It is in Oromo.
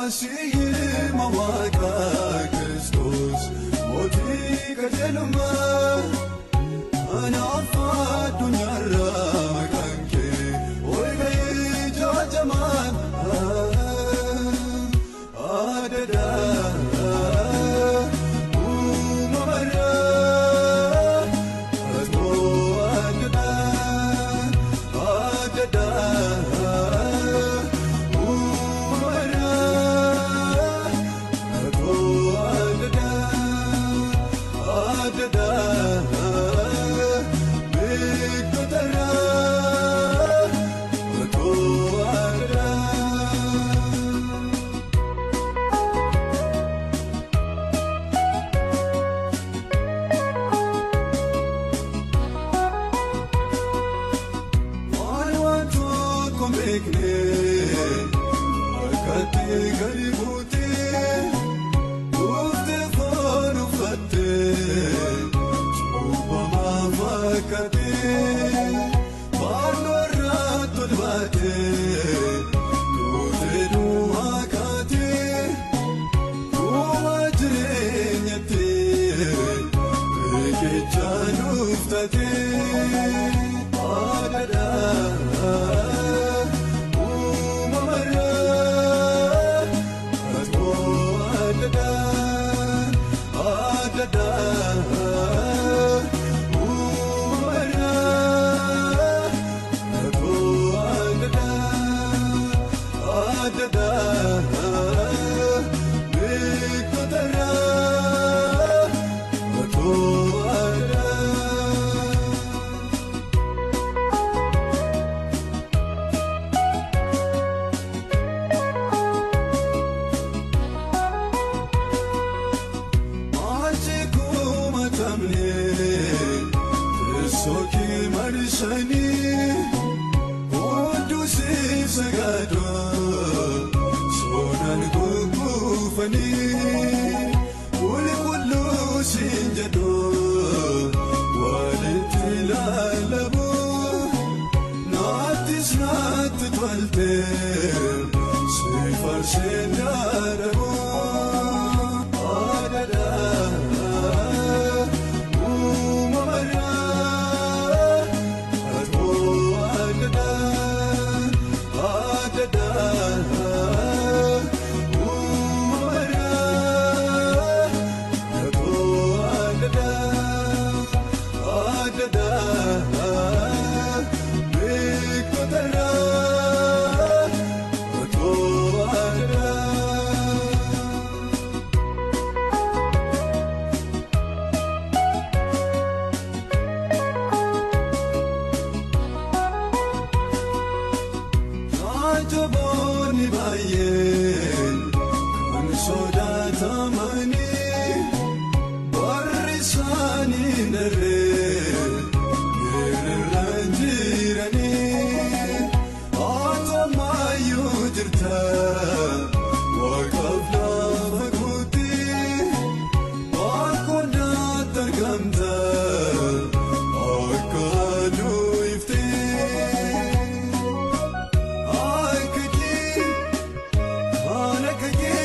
Masihi Waaqa Kiristoos mootii qajeelummaa anaaf addunyaarraa maqaan kee ol ga'ee jaajamaan adda uumamarraa atoo adda adda uumamarraa atoo adda adda beektotarraa atoo adda. Waan waan tokko hin beekne harkatti gadi buutee dhuftee foon uffattee cubbamaa fakkaatee fannoo irratti ol baatee duutee du'aa kaatee dhuma jireenyatti riqicha nuuf taatee adda uumamarraa atoo adda adda uumamarraa atoo adda adda beektotarraa atoo adda. Maatii kumatamne teessoo kee marsanii qudduusii sagaadoo soonaan gugguufanii qulqulluu siin jedhu walitti lallabu naattis naatti tolte si farseen yaadamu. Adda uumamarraa atoo adda adda uumamarraa atoo adda adda beektotarraa atoo adda. Ajaboonni baay'een kan sodaatamanii barri isaanii darbee irra jiranii atamaayyuu jirta waaqaaf lafa guutii waaqonnaatti argamta akka aduu iftee. Akka kee,